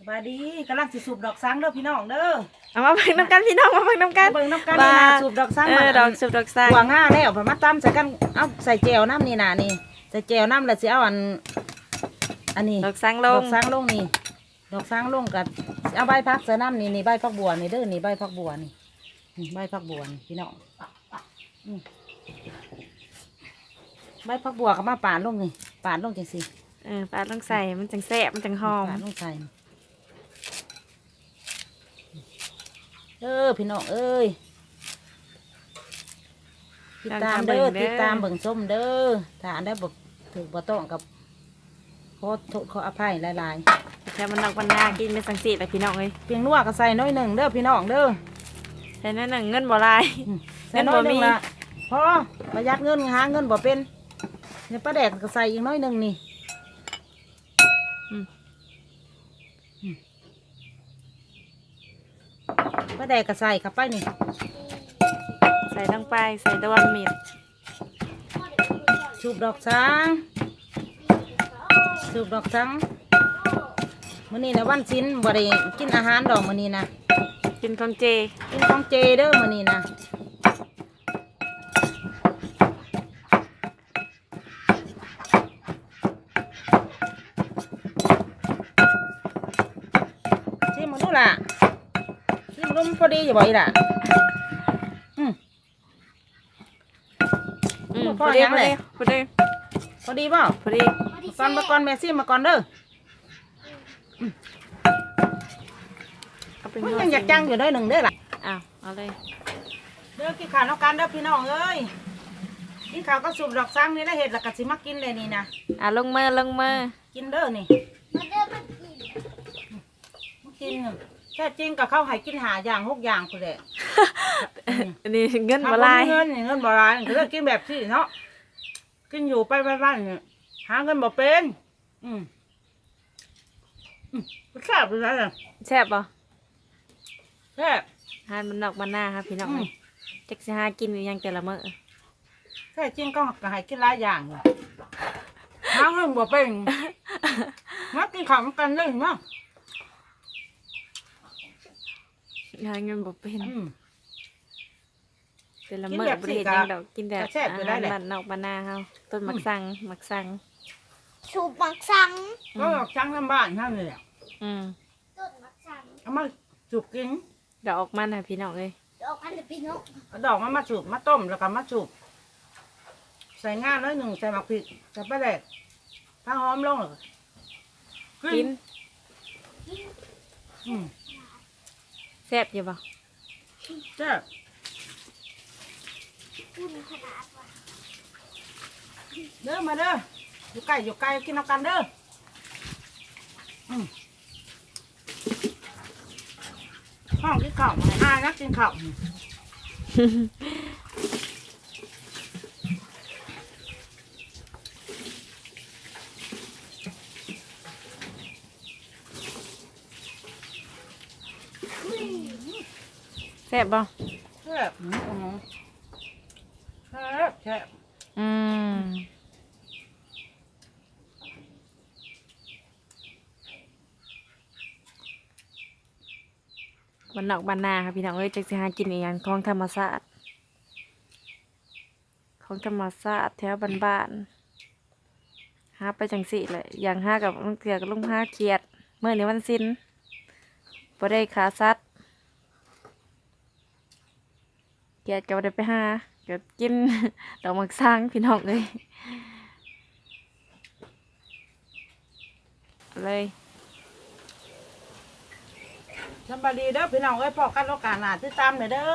ສະບາຍດີ ກຳລັງຊິສູບດອກສັງເດີພີ່ນ້ອງເດີ. ເອົາມາເບິ່ງນຳກັນພີ່ນ້ອງ ມາເບິ່ງນຳກັນ ມາເບິ່ງນຳກັນ ວ່າ ນີ້ນະ ສູບດອກສັງ ເອີ ມາ ດອກ ສູບດອກສັງ ຂົ້ວງາແລ້ວ ມາຕຳໃສ່ກັນ ເອົາໃສ່ແຈ່ວນຳນີ້ນະ ນີ້ ໃສ່ແຈ່ວນຳ ແລ້ວຊິເອົາອັນ ອັນນີ້ ດອກສັງລົງ ດອກສັງລົງນີ້ ດອກສັງລົງ ກໍຊິເອົາໃບຜັກໃສ່ນຳ ນີ້ ນີ້ ໃບຜັກບົ່ວນີ້ເດີ ນີ້ ໃບຜັກບົ່ວນີ້ ນີ້ ໃບຜັກບົ່ວນີ້ພີ່ນ້ອງ ອືມ ໃບຜັກບົ່ວກໍມາປາດລົງນີ້ ປາດລົງຈັ່ງຊີ້ ເອີ ປາດລົງໃສ່ ມັນຈັ່ງແຊບ ມັນຈັ່ງຫອມ ປາດລົງໃສ່ ເອີ ພີ່ນ້ອງເອີຍ ຕິດຕາມເດີ ຕິດຕາມເບິ່ງຊົມເດີ ຖ້າອັນໃດບໍ່ຖືກບໍ່ຕ້ອງກໍ ຂໍໂທດຂໍອະໄພຫຼາຍໆ ແຖວບ້ານນອກບ້ານນາກິນແມ່ນຈັ່ງຊີ້ແຫຼະພີ່ນ້ອງເອີຍ. ແປ້ງນົວກໍໃສ່ໜ້ອຍໜຶ່ງເດີພີ່ນ້ອງເດີ ໃສ່ໜ້ອຍໜຶ່ງ ເງິນບໍ່ຫຼາຍ ອືມ ໃສ່ໜ້ອຍໜຶ່ງລະ ພໍປະຢັດເງິນ ຫາເງິນບໍ່ເປັນ. ນີ້ປາແດກກໍໃສ່ອີກໜ້ອຍໜຶ່ງນີ້ ອືມ ອືມ ປາແດກກໍໃສ່ເຂົ້າໄປນີ້ ໃສ່ລົງໄປ ໃສ່ດວງມີດ ສູບດອກສັງ ສູບດອກສັງ. ມື້ນີ້ນະວັນສິນ ບໍ່ໄດ້ກິນອາຫານດອກມື້ນີ້ນະ ກິນຂອງເຈ ກິນຂອງເຈເດີມື້ນີ້ນະ. ຊີມເບິ່ງດູລະ ຊີມເບິ່ງດູ ມັນພໍດີຢູ່ບໍ່ອີ່ຫຼ້າ? ອືມ ອືມ ພໍດີ ພໍດີ ພໍດີ ພໍດີບໍ່? ພໍດີ ກ່ອນ ມາກ່ອນ ແມ່ຊີມມາກ່ອນເດີ. ອືມ ເອົາໄປ ມັນຍັງຢາກຈັງຢູ່ໜ້ອຍໜຶ່ງເດີລະ. ອ້າວ ເອົາເລີຍ ເດີ ກິນເຂົ້ານຳກັນເດີພີ່ນ້ອງເອີຍ. ກິນເຂົ້າກັບສູບດອກສັງນີ້ລະ ເຮັດລະກະຊິມາກິນເລີຍນີ້ນະ. ອ່າ ລົງມື ລົງມື ກິນເດີນີ້ ມາເດີ ມາກິນ ມາກິນ. ແທ້ຈິງກໍເຂົາໃຫ້ກິນຫ້າຢ່າງຫົກຢ່າງພຸ້ນແຫຼະ. ອັນນີ້ເງິນບໍ່ຫຼາຍ ເງິນນີ້ເງິນບໍ່ຫຼາຍ ກໍເລີຍກິນແບບຊີ້ເນາະ. ກິນຢູ່ໄປວັນໆນີ້ ຫາເງິນບໍ່ເປັນ. ອືມ ອືມ ແຊບຢູ່ໃດ໋ນະ. ແຊບບໍ່? ແຊບ ອາຫານບ້ານນອກບ້ານນາເຮົາພີ່ນ້ອງເອີຍ. ອືມ ຈັກຊິຫາກິນອີ່ຫຍັງແຕ່ລະມື້. ແທ້ຈິງກໍໃຫ້ກິນຫຼາຍຢ່າງຢູ່ ຫາເງິນບໍ່ເປັນ. ມາກິນເຂົ້ານຳກັນເດີມາ. ຫາເງິນບໍ່ເປັນ ອືມ ແຕ່ລະມື້ບໍ່ໄດ້ເຮັດຫຍັງດອກ ກິນແບບ ກິນແບບອາຫານບ້ານນອກບ້ານນາເຮົາ. ອືມ ຕົ້ນໝາກສັງ ໝາກສັງ ສູບໝາກສັງ ອືມ ກໍໝາກສັງນຳບ້ານເຮົານີ້ແຫຼະ. ອືມ ຕົ້ນໝາກສັງ ເອົາມາສູບກິນ ດອກມັນນະພີ່ນ້ອງເອີຍ ດອກມັນນະພີ່ນ້ອງ. ເອົາດອກມັນມາສູບ ມາຕົ້ມ ແລ້ວກໍມາສູບ ໃສ່ງາໜ້ອຍໜຶ່ງ ໃສ່ໝາກພິກ ໃສ່ປາແດກ ຜັກຫອມລົງ ແລ້ວກໍກິນ ກິນ. ອືມ ແຊບຢູ່ບໍ່? ແຊບ ເດີມາເດີ ຢູ່ໃກ້ຢູ່ໄກກິນນຳກັນເດີ. ອືມ ຫ້ອງກິນເຂົ້າ ອາຍນັກກິນເຂົ້າ. ແຊບບໍ່? ແຊບ ອືມ ແຊບ ແຊບ ອືມ. ບ້ານນອກບ້ານນາເຮົາພີ່ນ້ອງເອີຍ ຈັກຊິຫາກິນອີ່ຫຍັງ ຂອງທຳມະຊາດ ຂອງທຳມະຊາດແຖວບ້ານໆ ຫາໄປຈັ່ງຊີ້ແຫຼະ. ຢ່າງຫາກໍບາງເທື່ອກໍລົງຫາຂຽດ ມື້ນີ້ວັນສິນ ບໍ່ໄດ້ຂ້າສັດ. ຂຽດກໍບໍ່ໄດ້ໄປຫາ ກໍກິນດອກໝາກສັງພີ່ນ້ອງເອີຍ ເລີຍ. ສະບາຍດີເດີພີ່ນ້ອງເອີຍ ພໍ້ກັນໂອກາດໜ້າ ຕິດຕາມແດ່ເດີ.